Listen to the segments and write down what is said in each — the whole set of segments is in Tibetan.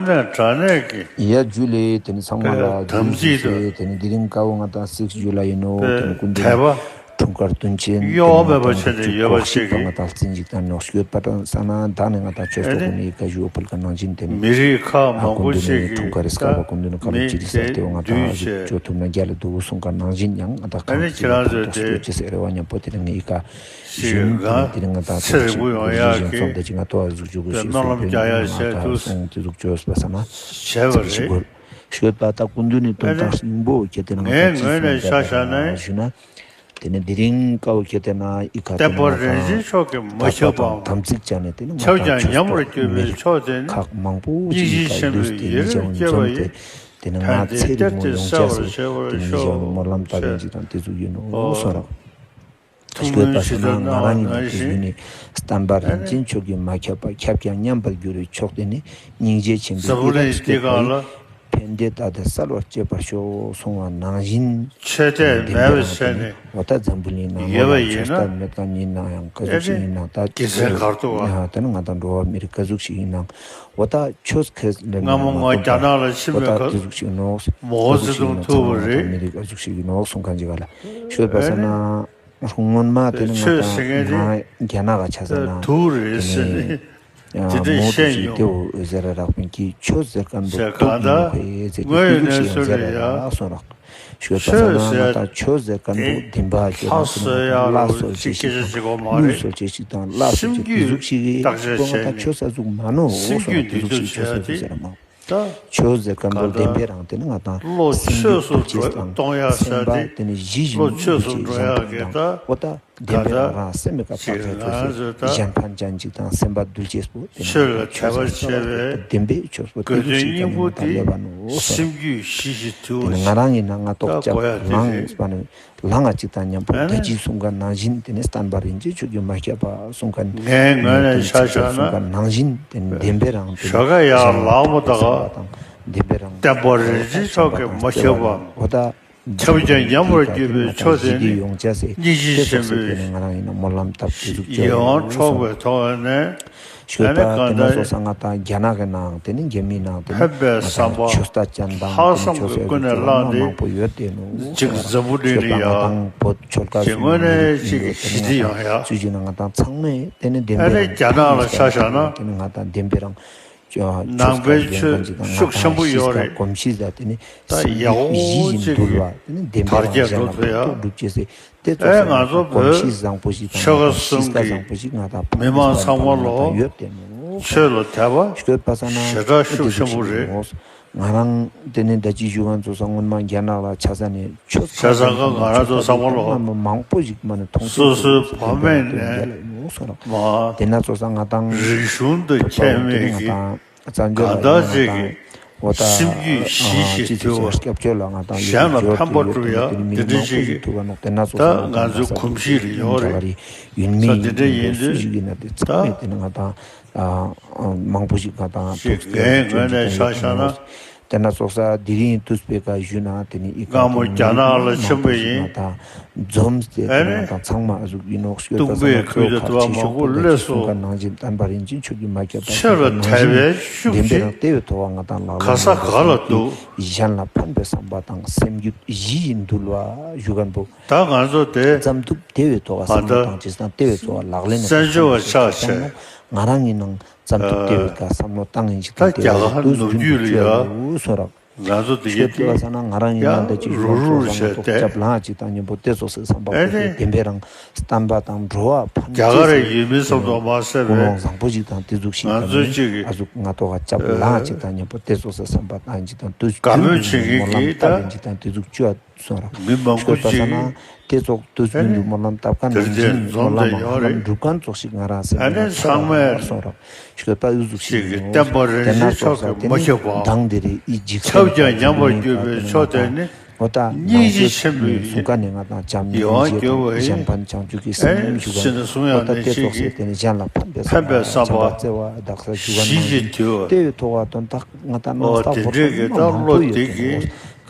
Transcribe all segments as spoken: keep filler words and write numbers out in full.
ནས་དྲ་གནས་ཀྱི་ཡ་ཇུ་ལེ། དེ་ནི་ཚང་མ་ལ་དམ་ཚིག་ཏུ། དེ་ནི་དེ་རིང་དཀར་པོ་ང་དང་སིག་ཇུ་ལའི་ཡིན་ནོ། དེ་ནི་སྐུ་མདུན་དད་པ་འཁྲུངས་སྐར་སྟོན་ཆེན་གཡོ་བ་མེད་པ་བྱས་ནས་ཡོད་པ་ཞིག་གིས་ང་དང་བརྩི་འཇིག་དང་ནོག་ཤོད་པ་དང་ས་ན་ད་ནི་ང་དང་ཆོས་ཚོགས་ནི་ཀ་ཞུ་ཕུལ་ཀ་ནང་བཞིན་དེ་ནི་མི་རིགས་ཁག་མང་པོ་ཞིག་གིས་འཁྲུངས་སྐར་རེ་སྐར་པ་སྐུ་མདུན་ནི་ཀ་ལ་ཅི་རི་ས་དེ་ང་དང་ཞུ་ཐུབ་ན་རྒྱ་ལ་འདུག་གསུང་ཀ་ནང་བཞིན་ཡང་ང་དང་གང་ཅི་རི་ས་དེ་ཅི་སེ་རེ་བ་མཉམ་པོ་དེ་ནི་ངའི་ཀ་ཞིག་ཡིན། ང་དེ་རིང་ང་དང་ཚེ་རིང་པོ་ཡོང་ཡག་གི་སོང་དེ་ཅི་ང་ཏོ་ཨ་ཟུག་ཅུ་གུ་ཞིག་སོང་དེ་ནི་ང་ཏོ་ཨ་སོང་དེ་ཟུག་ཅོས་པ་ས་ན་བྱས་པ་རེད། ཤོད་པ་ད་སྐུ་མདུན་ནི་དོན་དག་སྙིང་པོ་ཁྱེད་དེ་ནི་ང་ངའི་ངོས་ནས་ཆ་བཞག་ན་ཞུ་ན། དེ་ནི་དེ་རིང་ཀའོ་ཁྱེད་དེ་ན་ཨི་ཁ་དེ་ནི་ང་དང་ཞུ་ན་དད་པ་དང་དམ་ཚིག་བྱ་ནས་དེ་ནི་ང་དང་ཆོས་ཁག་མང་པོ་ཞིག་ཁག་མང་པོ་ཞིག་ཁ་ལུས་དེ་ནི་བྱ་བ་འཛོམས་ཏེ་དེ་ནི་ང་ཚེ་རིང་མོ་ཡོང་ཆ་སེ་དེ་ནི་བྱ་བ་སྨོན་ལམ་བཏབ་ཡིན་ཅིག་དང་དེ་ཚུགས་ཡིན་ནོ་སོང་རོགས། ཤོད་པ་ས་ན་ང་རང་ཉིད་ཀྱི་ཡུལ་ནི་བསྟན་པ་རིན་ཆེན་མཆོག་གིས་མ་ཁྱབ་པ་ཁྱབ་ཀྱང་མཉམ་པར་འགྱུར་བའི་མཆོག་དེ་ནི་སྙིང་རྗེ་ཆེན་པོའི་ཨི་ར་ཅི་ཏེ་ཀའི་ཕན་བདེ་ད་ལྟ་གསལ་བར་བྱེད་པར་ཤོག་གསུང་བ་ནང་བཞིན། ཆོས་དད་མེད་པའི་ཆ་ནས་འོ་ད་འཛམ་བུ་གླིང་ནང་ཡོད་པ་ཡིན་ན་ཆོས་དད་མེད་མཁན་ཡིན་ན་ཡང་ག་ཟུག་ཞིག་ཡིན་ན་ད་དགེ་མཚན་ག་རེ་འདུག་ག་ད་ནི་ང་དང་འགྲོ་བ་མི་རིགས་ག་ཟུག་ཞིག་ཡིན་ན་འོ་ད་ཆོས་ཁས་ལེན་སྔ་མོ་ང་རྒྱ་ནག་ལ་ཕྱིན་པའི་སྐབས་ག་ཟུག་ཞིག་ནོག་མའོ་ཙེ་ཏུང་ཐུག་པ་རེད། མི་རིགས་ག་ཟུག་ཞིག་ཡིན་ནོག་གསུང་མཁན་ཅིག་ག་ལ་ཤོད་པ་ས་ན། སྔོན་མ་དེ་ནི་ང་དང་ང་རྒྱ་ནག་ག་ཆ་ས་ན་དེ་ནི་མའོ་ཏུ་ཅེ་ཏུང་དེ་འོ་ཟེར་ར་རག་པིན་གྱི་ཆོས་ཟེར་མཁན་པོ་སྟོབས་མི་ཁོ་ཡེ་ཟེར་གྱི་དེ་ཟུག་ཞིག་ཡང་ཟེར་ར་རག་སོང་རག་ཤོད་པ་ས་ན་ང་དང་ཆོས་ཟེར་མཁན་པོ་བདེན་པ་ཞིག་དང་དེ་ནི་ང་དང་བླ་སྲོག་ཅེས་ཤིག་དང་ལུས་སྲོག་ཅེས་ཤིག་དང་བླ་སྲོག་ཅེས་དེ་ཟུག་ཞིག་གི་ང་དང་ཆོས་ས་ཟུག་མ་ནོ་སོང་རག་དེ་ཟུག་ཞིག་ཆོས་ས་ཟུག་ཟེར་ར་མ། ཆོས་ཟེར་མཁན་པོ་བདེན་པའི་རང་དེ་ནི་ང་དང་སེམས་རྒྱུད་སྡུག་ཅེས་དང་སེམས་པ་དེ་ནི་གཞི་བཞིན་སྡུག་ཅེས་གཞན་ཕན་དང་འོ་ད་བདེན་པའི་རང་རང་སེམས་མི་དཀར་པ་ཁ་ཐོས་སུ་གཞན་ཕན་ཅན་ཅིག་དང་སེམས་པ་འདུལ་ཅེས་པོ་དེ་ནི་ང་དང་ཆོས་ཟེར་བདེན་པའི་ཆོས་པོ་དེ་ཚོ་ཞིག་ཀྱང་ནི་ང་དང་སླེབས་པ་ནོ་སོང་ར། དེ་ནི་ང་རང་ཡིན་ན་ང་ཏོག་ལྕགས་ལངས་པ་ནི། ལངས་ང་ཅིག་དང་མཉམ་པོ་ད་ཅི་གསུང་མཁན་ནང་བཞིན་དེ་ནི་བསྟན་པ་རིན་ཆེན་མཆོག་གིས་མ་ཁྱབ་པ་གསུང་མཁན་ངའི་ངོས་ནས་ཆ་བཞག་ན་གསུང་མཁན་ནང་བཞིན་དེ་ནི་བདེན་པའི་རང་དེ་ནི་ཞོགས་ཀ་ཡར་ལངས་པ་དང་བདེན་པའི་རང་བསྟན་པ་རིན་ཆེན་མཆོག་གིས་མ་ཁྱབ་པ་འོ་ད་ཁྱབ་ཀྱང་ཉམས་པར་གྱུར་པའི་ཆོས་དེ་ནི་སྙིང་རྗེ་ཆེན་པོའི་ཡིད་དབང་འཕྲོག་པའི་ཐོག་ནས། ཤོད་པ་དེ་ནི་སོ་སོ་ང་དང་རྒྱ་ནག་གི་ནང་དེ་ནི་རྒྱ་མིའི་ནང་དེ་ནི་ང་དང་ཆོས་ལྟ་ཅན་དང་དེ་ནི་ཆོས་ཟེར་དེ་ཚོ་མང་པོ་ཡོད་དེ་ནོ། ཤོད་པ་ང་དང་བོད་ཆོལ་ཁ་གསུམ་ནི་རིགས་ཡིན་ཡོད་དེ་ནི་ང་དང་སུ་ཅིག་ན་ང་དང་ཚང་མས་དེ་ནི་བདེན་པའི་རང་རྒྱ་ནག་ལ་ཆ་བཞག་ན་དེ་ནི་ང་དང་བདེན་པའི་རང་ཆོས་ཁ་ཞུ་མཁན་ཅིག་དང་ང་དང་གཞི་ས་གོམས་གཤིས་ཟེར་དེ་ནི་སེམས་རྒྱུད་གཞི་བཞིན་འདུལ་བ་དེ་ནི་བདེན་པའི་རང་གཞན་ལ་གོ་རྟོགས་སྒྲུབ་ཅེས་ཟེར། དེ་ཚོ་ང་ཚོ་བོད་གཞིས་བཟང་པོ་ཞིག་དང་ཆོལ་ཁ་གསུམ་གྱི་མི་མང་ཚང་མ་ལོ་ཡོད་དེ་ནོ། ཆོས་ལ་དད་པ་ཤོད་པ་ས་ན་ཞེ་དྲག་ཤུགས་ཆེན་པོ་རེད། ང་རང་དེ་ནས་ད་ཅི་ཞུ་མཁན་ཚོ་ས་སྔོན་མ་རྒྱ་ནག་ལ་ཆ་ས་ནས་ཆོས་ཁ་ས་ང་རང་ཚོ་ཚང་མ་ལོ་མང་པོ་ཞིག་མ་ནས་མཐོང་ཆེན་སོ་སོའི་ཕ་མེས་ནས་མ་དེ་ན་ཚོ་ས་ང་དང་རིག་གཞུང་དུ་ཁྱད་མེད་ཀྱི་གང་ལྟར་ཅིག་གི་སེམས་རྒྱུད་ཞི་ཞིང་དུལ་བ། གཞན་ལ་ཕན་པ་སྒྲུབ་ཡ་དེ་འདྲ་ཞིག་གི་ད་ང་ཚོའི་གོམས་གཤིས་རེ་ཡོད་རེད། ས་དེ་འདྲ་ཡིན་དུས་ད་ངའི་ངོས་ནས་ཆ་བཞག་ན། དེ་ན་ཚོགས་ས་དེ་རིང་དུས་པའི་ཀ་ཞུ་ན་དེ་ནི་ཨི་ཀ་སྔ་མོ་རྒྱ་ནག་ལ་ཕྱིན་པ་ཡིན། འཛོམས་ཏེ་ང་དང་ཚང་མ་ཨ་ཟུག་ཡིན་ནོག་ཤོད་པ་ས་ན་གཙོ་ཁག་ཆེ་ཤོས་པོ་དེ་ད་ཅི་གསུང་མཁན་ནང་བཞིན་བསྟན་པ་རིན་ཆེན་མཆོག་གིས་མ་ཁྱབ་པ་ནང་བཞིན་བདེན་པའི་རང་ལྟེ་བའི་ཐོག་ང་དང་ལག་ལེན་གཞན་ལ་ཕན་པའི་བསམ་པ་དང་སེམས་རྒྱུད་གཞི་ཡི་འདུལ་བ་ཞུ་མཁན་པོ་ད་ང་ཚོ་དེ་ཙམ་ཐུབ་དེ་བའི་ཐོག་བསམ་བློ་བཏང་ཅེས་དང་དེ་བའི་ཐོག་ལག་ལེན་ལ་ཕན་པ་ཞིག་ང་རང་ཡིན་ནང་། ཙམ་དུ་ལྟེ་བའི་ཀ་བསམ་བློ་བཏང་ཡིན་ཅིག་དང་ལྟེ་བ་དུས་རྒྱུན་དུ་བཅོས་ཡོད་སོང་རག་ང་ཚོ་དེ་ཡིན་ཏེ་ལ་ས་ན་ང་རང་ཡིན་ན་འདི་ཅིག་རུ་རུ་བྱས་ཏེ་ལ་ཅིག་དང་མཉམ་པོ་དེ་ཚོ་སེ་བསམ་པ་ཁོ་ཚོས་བདེན་པའི་རང་བསྟན་པ་དང་འགྲོ་བ་ཕན་ཆེ་སེ་ཡིན་མིན་བསམ་ཐོག་མ་སེ་བའི་ཀུན་སློང་བཟང་པོ་ཞིག་དང་དེ་ཟུག་ཞིག་དང་ཨ་ཟུག་ང་ཏོག་ག་ཅབ་ལ་ཅིག་དང་མཉམ་པོ་དེ་ཚོ་སེ་བསམ་པ་བཏང་ཡིན་ཅིག་དང་དུས་རྒྱུན་དུ་སྨོན་ལམ་བཏབ་ཡིན་ཅིག་དང་དེ་ཟུག་བཅོས་སོང་རག་མི་མང་པོ་ཞིག་དེ་ཚོགས་དུས་རྒྱུན་དུ་སྨོན་ལམ་བཏབ་མཁན་ནང་བཞིན་སྨོན་ལམ་ཧ་ལམ་སྒྲུབ་མཁན་ཚོགས་ཤིག་ང་རང་སེམས་ནང་ཚོགས་ལ་སོང་རབ་ཞོད་པ་ཨུ་ཟུག་ཞིག་ཡིན་ནོ། དེ་ན་ཚོགས་ས་དེ་ནི་མདང་དེ་རེད་ཨི་འཇིགས་སེམས་ཁྱབ་ཀྱང་ཉམས་པར་གྱུར་པའི་ཆོས་དེ་ནི་འོ་ད་སྙིང་རྗེ་ཆེན་པོའི་གཟུགས་ཀ་ནས་ང་དང་བྱམས་སྙིང་རྗེ་དང་གཞན་ཕན་བྱང་ཆུབ་ཀྱི་སེམས་ཞུ་ག་འོ་ད་དེ་ཚོགས་ས་དེ་ནི་གཞན་ལ་ཕན་པའི་བསམ་པ་བརྩེ་བ་དག་ས་ཞུ་ག་ནང་བཞིན་དེ་བའི་ཐོག་བ་དོན་དག་ང་དང་ནང་ལྟ་བོ་ཐོག་མ་མང་པོ་ཡོད་དེ་ནོ།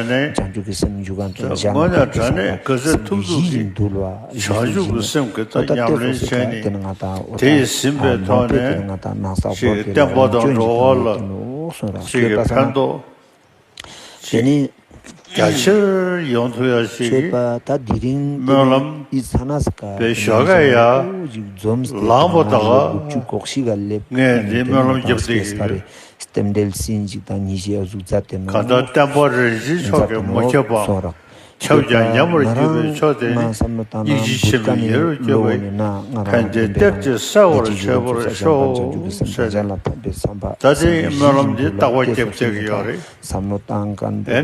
བྱས་ནས་བྱང་ཆུབ་ཀྱི་སེམས་འཇུག་ག་དངོས་གནས་དྲང་གནས་ག་ཚོད་ཐུབ་ཐུབ་ཀྱིས་བྱང་ཆུབ་ཀྱི་སེམས་ཀྱི་ད་ཉམས་ལེན་བྱས་ནས་དེ་ཡིས་ཟིན་པའི་ཐོག་ནས་ཅིག་བསྟན་པ་དང་འགྲོ་བ་ལ་ཅིག་གི་ཕན་ཐོགས། དེ་ནི་རྒྱ་ཆེར་ཡོང་ཐུབ་ཡ་ཞིག་གི་ད་དེ་རིང་སྨོན་ལམ་ཡིད་ཚ་ན་ས་ཀ་པའི་ཞོགས་ཀ་ཡ་ཅིག་འཛོམས་ཏེ་ལངས་པ་ད་ག་དགུ་བཅུ་གོ་གཅིག་ག་སླེབས། ངས་འདི་སྨོན་ལམ་རྒྱབ་བསྡད་ཀྱི་ཡོད། རྟེན་འབྲེལ་ཟིན་ཅིག་དང་ཉིས་བྱས་གཟུགས་མཛའ་དེ་ནོ་གང་ལྟར་བསྟན་པ་རིན་ཆེན་མཆོག་གིས་མ་ཁྱབ་པ། ཁྱབ་ཀྱང་ཉམས་པར་གྱུར་པའི་ཆོས་དེ་སྙིང་རྗེ་ཆེན་པོས་ཡིད་དུ་འོང་བའི་ཕན་བདེ་གཏེར་ཆེན་གསལ་བར་བྱེད་པར་ཤོག་ཟེར་ནས། ད་ལྟའི་སྨོན་ལམ་འདི་རྟག་པར་རྒྱབ་བསྡད་ཀྱི་ཡོད་རེད། བསམ་བློ་བཏང་མཁན་དེ་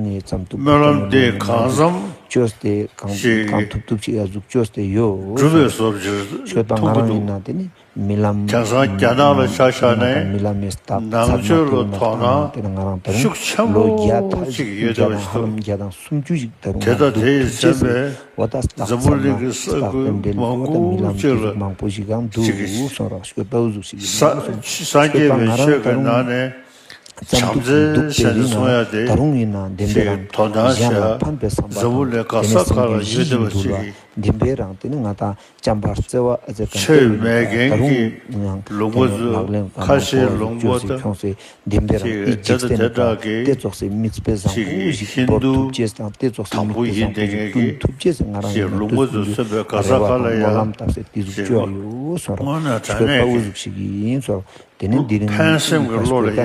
ནི་སྨོན་ལམ་འདི་གང་འཚམ་ཐུབ་ཐུབ་ཀྱི་ཡ་གཟུགས་བཅོས་ཏེ་གང་ཐུབ་ཐུབ་ཅིག་ཡ་གཟུགས་བཅོས་ཏེ་ཡོད། གྲུབ་པའི་བཟོ་བྱེད་ཐུང་ཀུ་འདུག་ང་རང་ཡིན་ན་དེ་ནི་རྨི་ལམ་དེང་སང་རྒྱ་ནག་ལ་ཆ་བཞག་ནས་རྨི་ལམ་མེད་སྟབས་ནང་ཆོས་ལ་དོ་སྣང་དེ་ནི་ང་རང་ད་རུང་ཤུགས་ཆེན་ལོ་བརྒྱ་པོ་ཐལ་ཅིག་ཡོད་བསྡད་པ་ཞིག་འདུག་དེ་དང་དེ་ཡི་མཚན་པའི་འཛམ་བུ་གླིང་གི་ས་ཁུལ་མང་པོ་ཅིག་ལ་ཅིག་གི་ས་སངས་རྒྱས་པའི་ཆོས་ཀྱི་ནང་ནས་བྱམས་བརྩེ་ཟེར་ནས་གསུང་ཡ་དེ་ཅིག་དོ་སྣང་བྱེད་ཡ་འཛམ་བུ་གླིང་ག་ས་ག་ལ་ཡོད་བསྡད་པ་ཅིག་གི་བདེན་པའི་རང་དེ་ནི་ང་དང་། བྱམས་པ་བརྩེ་བ་ཨ་ཙི་གང་ཆོས་མེད་མཁན་གྱི་ལུང་པ་ཚོ་ཁ་ཤས་ལུང་པ་དང་ཁྱོད་ཚོས་བདེན་པའི་རང་ཅིག་དེ་ཚོགས་སེ་དམིགས་པའི་བཟང་པོ་ཞིག་བོར་ཐུབ་ཅེས་དང་། དེ་ཚོགས་སེ་དམིགས་པའི་བཟང་པོ་ཞིག་བསྐྲུན་ཐུབ་ཅེས་ང་རང་ཡིན་ན་ཐུགས་ཀྱི་རེ་བ་དང་སྨོན་ལམ་བཏབ་སེ་དེ་ཟུག་བཅོས་ཡོད་སོང་ར། ཤོད་པ་འུ་ཟུག་ཞིག་ཡིན་སོང་ར། དེ་ནས་འདི་རིང་ཕན་སེམས་ཀྱི་བློ་ལ་ཡ་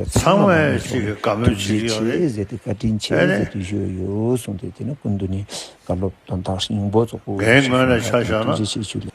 ཚང་མ་ཞིག་གི་དགའ་མོས་བྱེད་ཀྱི་ཡོད་རེད། ཐུགས་རྗེ་ཆེ་ཟེར་ཏེ་བཀའ་དྲིན་ཆེ་ཟེར་ཏེ་ཞུས་ཡོད་སོང་སྟེ། དེ་ནས་སྐུ་མདུན་ནས་བཀའ་སློབ་དོན་དག་སྙིང་པོ་ཚོགས་པོ་ངའི་ངོས་ནས་ཆ་བཞག་ན་ཐུགས་རྗེ་ཆེ་ཞུ་ལེ།